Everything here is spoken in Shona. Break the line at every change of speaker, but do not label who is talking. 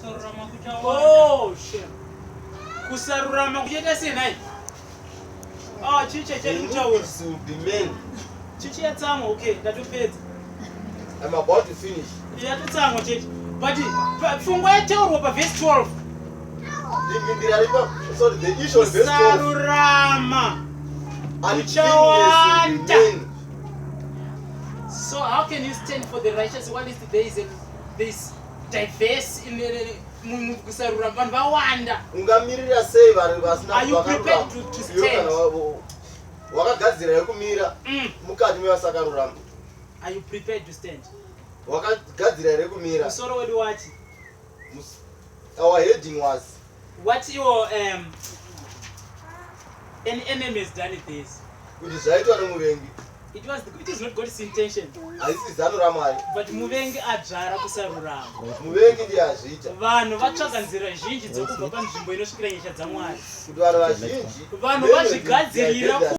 Kusarurama kuchawanda.
Oh, shame. Kusarurama kuchaita sei nhai? Ah, chii chachari kutaura?
Iniquity will be many.
Chichi yatsamwa, okay, ndatopedza.
I'm about to finish.
Yatotsamwa chechi. But pfungwa yataurwa pavhesi 12.
Dingindira ripa, sorry, the issue on verse 12.
Kusarurama.
Uncleanness will be
Kuchawanda.
many.
So how can you stand for the righteous while there is a, there is diverse in the kusarurama, vanhu vawanda?
Ungamirira sei vari vasina
Are you
vakarurama?
prepared to
Iwe
stand?
kana wakagadzira here kumira mukati mevasakarurama?
Are you prepared to stand?
Wakagadzira here kumira?
Musoro wedu wati
Our heading was
what your an enemy has done this.
Kuti zvaitwa nemuvengi.
It is not God's intention.
Haisi zano raMwari.
But muvengi adzvara kusarurama.
Muvengi ndiye azviita.
Vanhu vatsvaga nzira zhinji dzokubva panzvimbo inosvikira nyasha dzaMwari.
Kuti vanhu vazhinji
Vanhu vazvigadzirira.